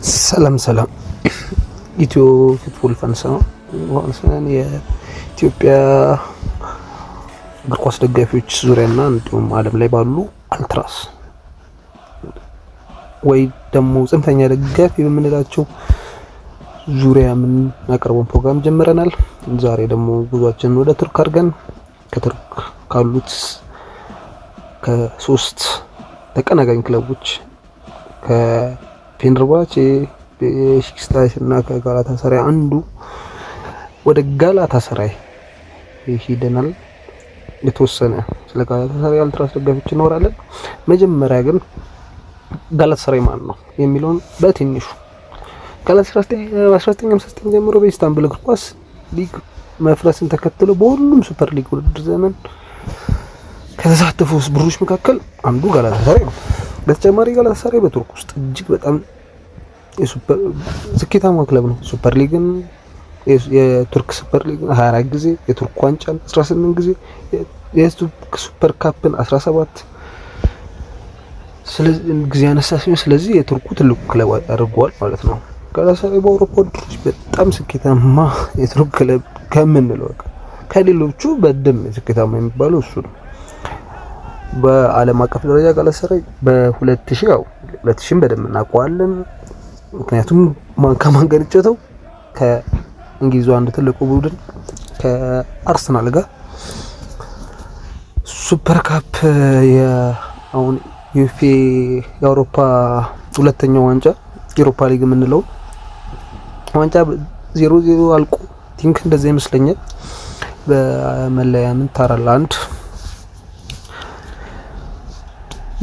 ሰላም ሰላም፣ ኢትዮ Football Fans ነው። የኢትዮጵያ እግር ኳስ ደጋፊዎች ዙሪያና እንዲሁም ዓለም ላይ ባሉ ultras ወይ ደግሞ ጽንፈኛ ደጋፊ በምንላቸው ዙሪያ የምናቀርበውን ፕሮግራም ጀምረናል። ዛሬ ደግሞ ጉዟችንን ወደ ቱርክ አድርገን ከቱርክ ካሉት ከሶስት ተቀናቃኝ ክለቦች ከፌነርባቼ፣ ቤሺክታሽ እና ከጋላታሳራይ አንዱ ወደ ጋላታሳራይ ሄደናል። የተወሰነ ስለ ጋላታሳራይ ultras ደጋፊዎች እናወራለን። መጀመሪያ ግን ጋላታሳራይ ማን ነው የሚለውን በትንሹ። ጋላታሳራይ 1959 ጀምሮ በኢስታንቡል እግር ኳስ ሊግ መፍረስን ተከትሎ በሁሉም ሱፐር ሊግ ውድድር ዘመን ከተሳተፉ ቡድኖች መካከል አንዱ ጋላታሳራይ ነው። በተጨማሪ ጋላታሳራይ በቱርክ ውስጥ እጅግ በጣም የሱፐር ስኬታማ ክለብ ነው። ሱፐር ሊግን፣ የቱርክ ሱፐር ሊግን 24 ጊዜ፣ የቱርክ ዋንጫን 18 ጊዜ፣ የቱርክ ሱፐር ካፕን 17 ስለዚህ ጊዜ ያነሳ ሲሆን ስለዚህ የቱርኩ ትልቁ ክለብ አድርጓል ማለት ነው። ጋላታሳራይ በአውሮፓ ውድድሮች በጣም ስኬታማ የቱርክ ክለብ ከምንለው ከሌሎቹ በደንብ ስኬታማ የሚባለው እሱ ነው። በዓለም አቀፍ ደረጃ ጋላታሳራይ በ2000፣ ያው 2000 በደንብ እናውቀዋለን። ምክንያቱም ማን ከማን ጋር ይጫወተው፣ ከእንግሊዙ አንድ ትልቁ ቡድን ከአርሰናል ጋር ሱፐር ካፕ፣ አሁን ዩኤፍኤ የአውሮፓ ሁለተኛው ዋንጫ ዩሮፓ ሊግ የምንለው ዋንጫ 0-0 አልቆ፣ think እንደዛ ይመስለኛል፣ በመለያ ምት 4-1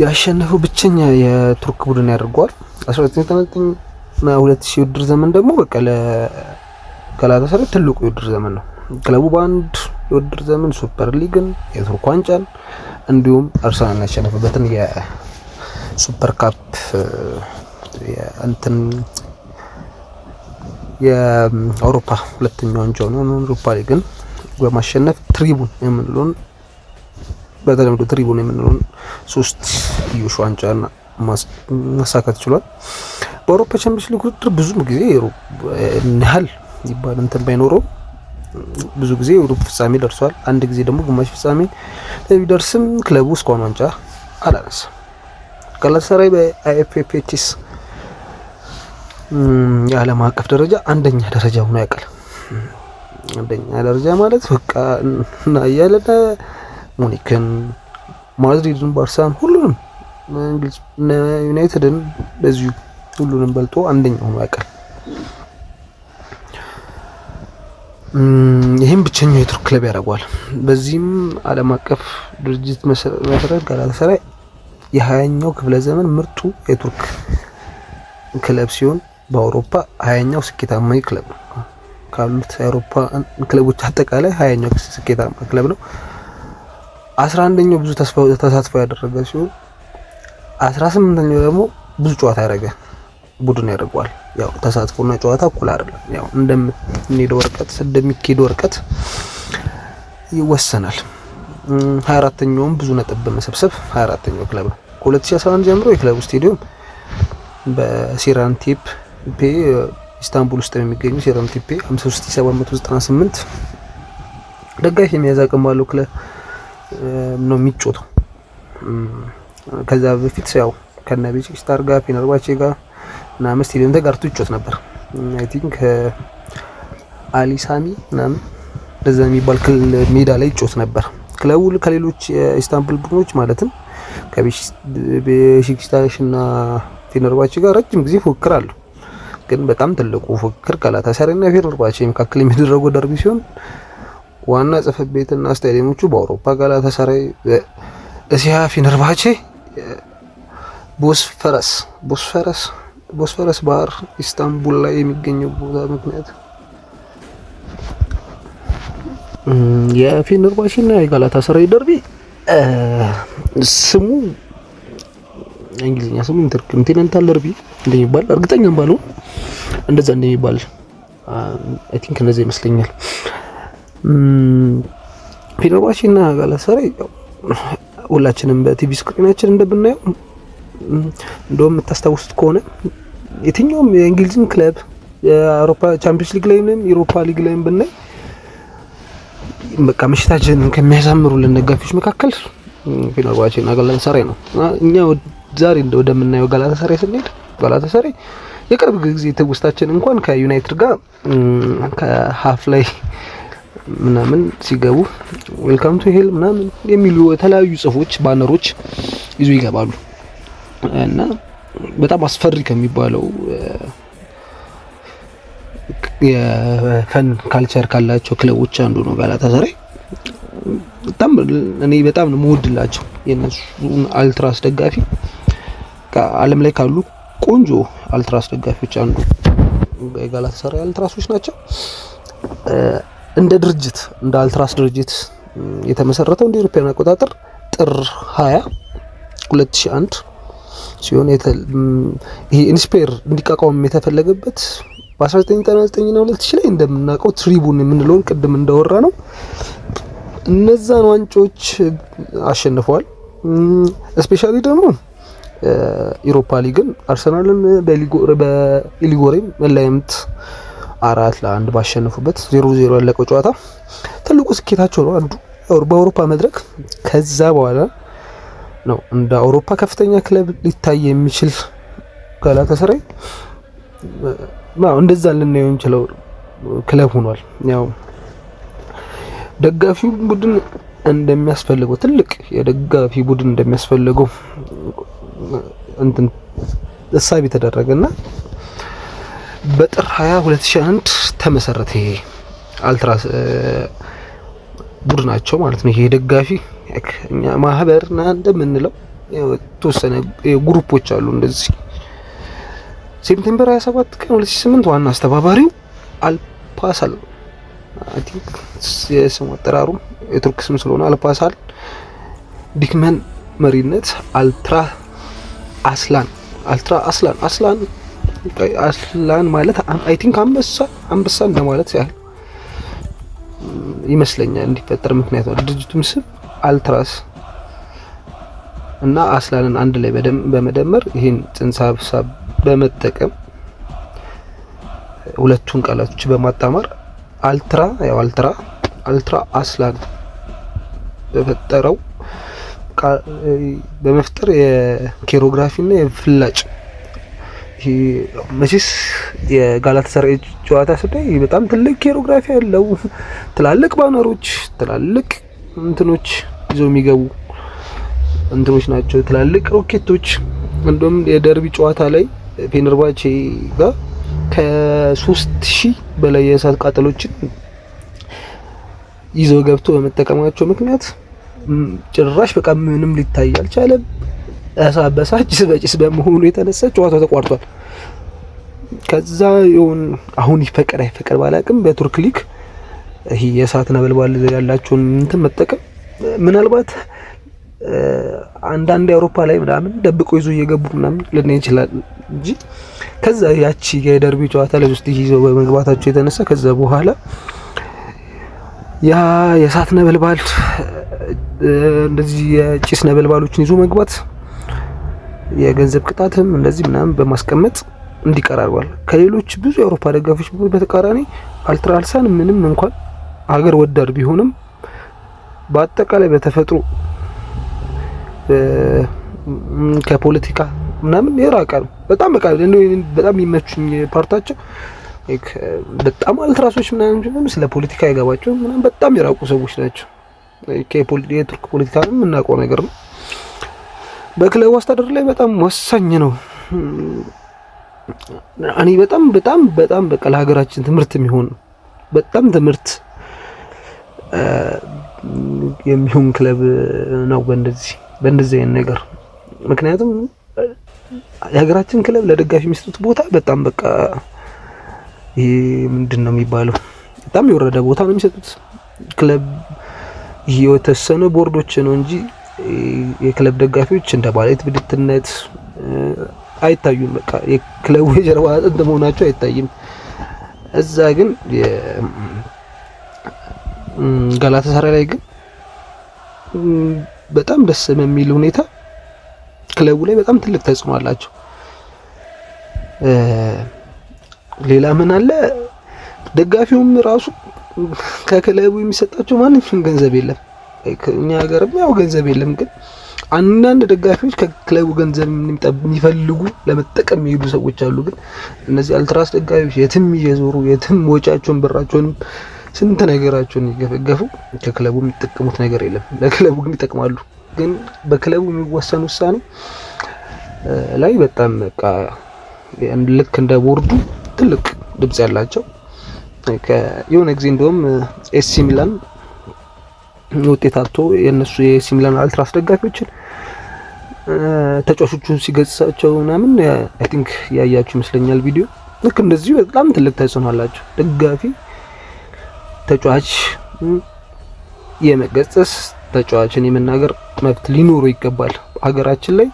ያሸነፈው ብቸኛ የቱርክ ቡድን ያደርገዋል። 1999 እና 2000 የውድድር ዘመን ደግሞ በቃ ለጋላታሳራይ ትልቁ የውድድር ዘመን ነው። ክለቡ በአንድ የውድድር ዘመን ሱፐር ሊግን፣ የቱርክ ዋንጫን እንዲሁም አርሰናል ያሸነፈበትን የሱፐር ካፕ እንትን የአውሮፓ ሁለተኛው ዋንጫ ነው ዩሮፓ ሊግን በማሸነፍ ትሪቡን የምንለውን፣ በተለምዶ ትሪቡን የምንለውን ሶስትዮሽ ዋንጫ ማሳካት ችሏል። በአውሮፓ ቻምፒየንስ ሊግ ውድድር ብዙም ጊዜ ያህል ይባል እንትን ባይኖረውም ብዙ ጊዜ ሩብ ፍጻሜ ደርሷል። አንድ ጊዜ ደግሞ ግማሽ ፍጻሜ ቢደርስም ክለቡ እስካሁን ዋንጫ አላነሳም። ጋላታሳራይ በ IFFHS የዓለም አቀፍ ደረጃ አንደኛ ደረጃ ሆኖ ያውቃል። አንደኛ ደረጃ ማለት በቃ እና እያለ ሙኒክን፣ ማድሪድን፣ ባርሳን፣ ሁሉንም እንግሊዝ ዩናይትድን በዚሁ ሁሉንም በልጦ አንደኛ ሆኖ ያውቃል። ይህም ብቸኛው የቱርክ ክለብ ያደርገዋል። በዚህም ዓለም አቀፍ ድርጅት መሰረት ጋላታሳራይ የ20ኛው ክፍለ ዘመን ምርጡ የቱርክ ክለብ ሲሆን በአውሮፓ 20ኛው ስኬታማ ክለብ ነው። ካሉት የአውሮፓ ክለቦች አጠቃላይ 20ኛው ስኬታማ ክለብ ነው። 11ኛው ብዙ ተሳትፎ ያደረገ ሲሆን 18ኛው ደግሞ ብዙ ጨዋታ ያደረገ ቡድን ያደርገዋል። ያው ተሳትፎና ጨዋታ እኩል አይደለም። ያው እንደምንሄደው ርቀት፣ እንደሚኬደው ርቀት ይወሰናል። 24ኛውም ብዙ ነጥብ በመሰብሰብ 24ኛው ክለብ ነው። ከ2011 ጀምሮ የክለቡ ስቴዲየም በሴራንቴፕ ኢስታንቡል ውስጥ የሚገኙ ሴራንቴፔ 53798 ደጋፊ የመያዝ አቅም ባለው ክለብ ነው የሚጫወተው። ከዛ በፊት ያው ከነ ቤሺክታሽ ጋር፣ ፌነርባቼ ጋር ምናምን ስቴዲየም ተጋርቶ ይጫወት ነበር። I think አሊ ሳሚ ምናምን እንደዛ የሚባል ሜዳ ላይ ይጫወት ነበር። ክለቡ ከሌሎች የኢስታንቡል ቡድኖች ማለትም ከቤሺክታሽ እና ፌነርባቼ ጋር ረጅም ጊዜ ፉክክር አለው። ግን በጣም ትልቁ ፉክክር ጋላታሳራይ እና ፌነርባቼ መካከል የሚደረገው ደርቢ ሲሆን ዋና ጽሕፈት ቤትና ስታዲየሞቹ በአውሮፓ ጋላታሳራይ፣ በእስያ ፌነርባቼ ቦስፈረስ ባህር ኢስታንቡል ላይ የሚገኘው ቦታ ምክንያት የፌነርባቼ እና የጋላታሳራይ ደርቢ ስሙ፣ እንግሊዝኛ ስሙ ኢንተርኮንቲኔንታል ደርቢ እንደሚባል እርግጠኛም ባልሆን እንደዛ እንደሚባል፣ I think እንደዛ ይመስለኛል። ፌነርባቼ እና ጋላታሳራይ ሁላችንም በ TV screen ኣችን እንደምናየው፣ እንደውም የምታስታውሱት ከሆነ የትኛውም የእንግሊዝን ክለብ የአውሮፓ ቻምፒየንስ ሊግ ላይም ዩሮፓ ሊግ ላይም ብናይ በቃ ምሽታችንን ከሚያሳምሩልን ደጋፊዎች መካከል ፌነርባቼና ጋላታሳራይ ነው። እኛ ዛሬ ወደምናየው ጋላታሳራይ ስንሄድ ጋላታሳራይ የቅርብ ጊዜ ትውስታችን እንኳን ከዩናይትድ ጋር ከ half ላይ ምናምን ሲገቡ "Welcome to hell" ምናምን የሚሉ የተለያዩ ጽሁፎች፣ ባነሮች ይዞ ይገባሉ እና በጣም አስፈሪ ከሚባለው የ fan culture ካላቸው ክለቦች አንዱ ነው ጋላታሳራይ። በጣም እኔ በጣም ነው የምወድላቸው የእነሱን አልትራስ ደጋፊ። ዓለም ላይ ካሉ ቆንጆ አልትራስ ደጋፊዎች አንዱ የጋላታሳራይ አልትራሶች ናቸው። እንደ ድርጅት፣ እንደ አልትራስ ድርጅት የተመሰረተው እንደ European አቆጣጠር ጥር 20 2001 ሲሆን ይሄ inspire እንዲቋቋም የተፈለገበት በ1999 እና 2000 ላይ እንደምናውቀው ትሪቡን የምንለውን ቅድም እንዳወራነው እነዛን ዋንጫዎች አሸንፈዋል። Especially ደግሞ ኢሮፓ ሊግን አርሰናልን በኢሊጎሬም መለያ ምት 4-1 ባሸነፉበት 0-0 ያለቀው ጨዋታ ትልቁ ስኬታቸው ነው አንዱ በአውሮፓ መድረክ። ከዛ በኋላ ነው እንደ አውሮፓ ከፍተኛ ክለብ ሊታይ የሚችል ጋላታሳራይ እንደዛ ልናየው እንችለው ክለብ ሆኗል። ያው ደጋፊው ቡድን እንደሚያስፈልገው፣ ትልቅ የደጋፊ ቡድን እንደሚያስፈልገው እንትን እሳቤ ተደረገና በጥር 20 2001 ተመሰረተ። ይሄ አልትራስ ቡድናቸው ማለት ነው። ይሄ ደጋፊ እኛ ማህበርና እንደምንለው የተወሰነ group ኦች አሉ እንደዚህ። September 27 ቀን 2008 ዋና አስተባባሪው አልፓሳል፣ I think የስሙ አጠራሩ የቱርክ ስም ስለሆነ አልፓሳል ዲክመን መሪነት አልትራ አስላን፣ አልትራ አስላን፣ አስላን አስላን ማለት I think አንበሳ አንበሳ እንደማለት ያህል ይመስለኛል እንዲፈጠር ምክንያት ነው። ድርጅቱም ስም አልትራስ እና አስላንን አንድ ላይ በመደመር ይህን ጽንሰ ሀሳብ በመጠቀም ሁለቱን ቃላቶች በማጣመር አልትራ ያው አልትራ አልትራ አስላን በፈጠረው በመፍጠር የ choreography እና የፍላጭ፣ መቼስ የጋላታሳራይ ጨዋታ ስናይ በጣም ትልቅ choreography ያለው፣ ትላልቅ ባነሮች፣ ትላልቅ እንትኖች ይዘው የሚገቡ እንትኖች ናቸው። ትላልቅ ሮኬቶች። እንደውም የደርቢ ጨዋታ ላይ ፌነርባቼ ጋር ከ3000 በላይ የእሳት ቃጠሎችን ይዘው ገብቶ በመጠቀማቸው ምክንያት ጭራሽ በቃ ምንም ሊታይ አልቻለም። እሳት በሳት ጭስ በጭስ በመሆኑ የተነሳ ጨዋታው ተቋርጧል። ከዛ ይሁን አሁን ይፈቀድ አይፈቀድ ባላቅም በቱርክ ሊግ ይሄ የእሳት ነበልባል ያላቸውን እንትን መጠቀም ምናልባት አንዳንድ የአውሮፓ ላይ ምናምን ደብቆ ይዞ እየገቡ ምናምን ልናይ እንችላለን እንጂ ከዛ ያቺ የደርቢ ጨዋታ ላይ ውስጥ ይዘው በመግባታቸው የተነሳ ከዛ በኋላ ያ የእሳት ነበልባል እንደዚህ የጭስ ነበልባሎችን ይዞ መግባት የገንዘብ ቅጣትም እንደዚህ ምናምን በማስቀመጥ እንዲቀር አድርጓል። ከሌሎች ብዙ የአውሮፓ ደጋፊዎች በተቃራኒ አልትራ አልሳን ምንም እንኳን ሀገር ወዳድ ቢሆንም በአጠቃላይ በተፈጥሮ ከፖለቲካ ምናምን የራቀ ነው። በጣም በቃ በጣም የሚመቹኝ part ኣቸው በጣም አልትራሶች ምናምን ስለ ፖለቲካ አይገባቸው ምናምን፣ በጣም የራቁ ሰዎች ናቸው። የቱርክ ፖለቲካ የምናውቀው ነገር ነው። በክለቡ አስተዳደር ላይ በጣም ወሳኝ ነው። እኔ በጣም በጣም በጣም በቃ ለሀገራችን ትምህርት የሚሆን፣ በጣም ትምህርት የሚሆን ክለብ ነው በእንደዚህ አይነት ነገር። ምክንያቱም የሀገራችን ክለብ ለደጋፊ የሚሰጡት ቦታ በጣም በቃ ይሄ ምንድን ነው የሚባለው በጣም የወረደ ቦታ ነው የሚሰጡት። ክለብ የተወሰኑ ቦርዶች ነው እንጂ የክለብ ደጋፊዎች እንደ ባለቤትነት አይታዩም። በቃ የክለቡ የጀርባ አጥንት መሆናቸው አይታይም። እዛ ግን ጋላታሳራይ ላይ ግን በጣም ደስ በሚል ሁኔታ ክለቡ ላይ በጣም ትልቅ ተጽዕኖ አላቸው። ሌላ ምን አለ? ደጋፊውም ራሱ ከክለቡ የሚሰጣቸው ማንኛውም ገንዘብ የለም። እኛ ሀገርም ያው ገንዘብ የለም፣ ግን አንዳንድ ደጋፊዎች ከክለቡ ገንዘብ የሚፈልጉ ለመጠቀም የሚሄዱ ሰዎች አሉ። ግን እነዚህ አልትራስ ደጋፊዎች የትም እየዞሩ የትም ወጪያቸውን ብራቸውን ስንት ነገራቸውን እየገፈገፉ ከክለቡ የሚጠቀሙት ነገር የለም። ለክለቡ ግን ይጠቅማሉ። ግን በክለቡ የሚወሰን ውሳኔ ላይ በጣም በቃ ልክ እንደ ቦርዱ ትልቅ ድምጽ ያላቸው። የሆነ ጊዜ እንደውም ኤሲ ሚላን ውጤት አጥቶ የእነሱ የኤሲ ሚላን አልትራስ ደጋፊዎችን ተጫዋቾቹን ሲገጽሳቸው ምናምን I think ያያችሁ ይመስለኛል ቪዲዮ። ልክ እንደዚሁ በጣም ትልቅ ተጽዕኖ አላቸው። ደጋፊ ተጫዋች የመገሰጽ፣ ተጫዋችን የመናገር መብት ሊኖረው ይገባል። ሀገራችን ላይ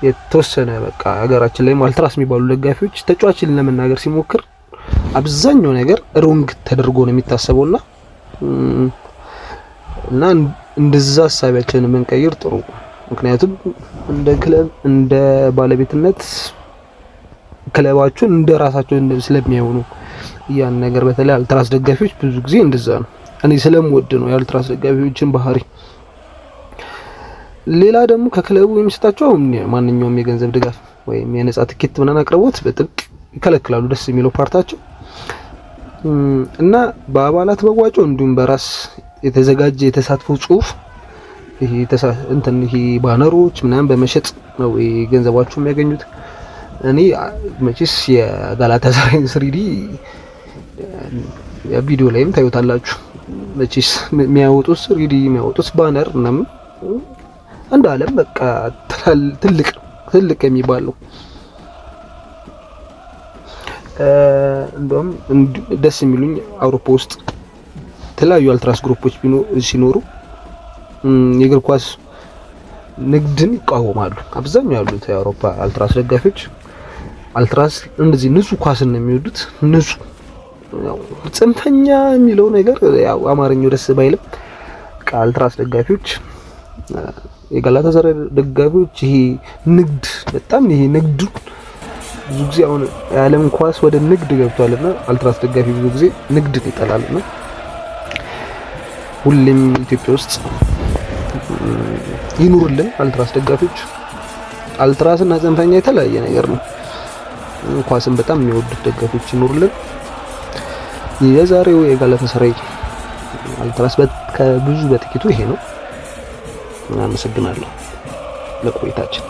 የተወሰነ በቃ ሀገራችን ላይ አልትራስ የሚባሉ ደጋፊዎች ተጫዋችን ለመናገር ሲሞክር አብዛኛው ነገር wrong ተደርጎ ነው የሚታሰበውና እና እንደዛ ሀሳቢያችንን የምንቀይር ጥሩ። ምክንያቱም እንደ ክለብ እንደ ባለቤትነት ክለባቸውን እንደ ራሳቸው ስለሚያዩ ነው ያን ነገር። በተለይ አልትራስ ደጋፊዎች ብዙ ጊዜ እንደዛ ነው። እኔ ስለምወድ ነው የአልትራስ ደጋፊዎችን ባህሪ። ሌላ ደግሞ ከክለቡ የሚሰጣቸው ማንኛውም የገንዘብ ድጋፍ ወይም የነጻ ትኬት ምናምን አቅርቦት በጥብቅ ይከለክላሉ። ደስ የሚለው part ኣቸው እና በአባላት መዋጮ እንዲሁም በራስ የተዘጋጀ የተሳትፎ ጽሁፍ፣ ይሄ እንትን ይሄ ባነሮች ምናምን በመሸጥ ነው ገንዘባቸው የሚያገኙት። እኔ መቼስ የጋላታሳራይን 3D ቪዲዮ ላይም ታዩታላችሁ። መቼስ የሚያወጡት 3D፣ የሚያወጡት ባነር ምናምን እንደ ዓለም በቃ ትልቅ ትልቅ የሚባለው። እንደውም ደስ የሚሉኝ አውሮፓ ውስጥ የተለያዩ አልትራስ group ኦች ሲኖሩ የእግር ኳስ ንግድን ይቃወማሉ። አብዛኛው ያሉት የአውሮፓ አልትራስ ደጋፊዎች አልትራስ እንደዚህ ንጹህ ኳስን ነው የሚወዱት። ንጹህ፣ ጽንፈኛ የሚለው ነገር ያው አማርኛው ደስ ባይልም አልትራስ ደጋፊዎች፣ የጋላታሳራይ ደጋፊዎች ይሄ ንግድ በጣም ይሄ ንግዱ ብዙ ጊዜ አሁን የዓለም ኳስ ወደ ንግድ ገብቷልና አልትራስ ደጋፊ ብዙ ጊዜ ንግድን ይጠላልና ሁሌም ኢትዮጵያ ውስጥ ይኑርልን አልትራስ ደጋፊዎች። አልትራስ እና ጽንፈኛ የተለያየ ነገር ነው። ኳስን በጣም የሚወዱት ደጋፊዎች ይኑርልን። የዛሬው የጋላታሳራይ አልትራስ ከብዙ በጥቂቱ ይሄ ነው። አመሰግናለሁ ለቆይታችን።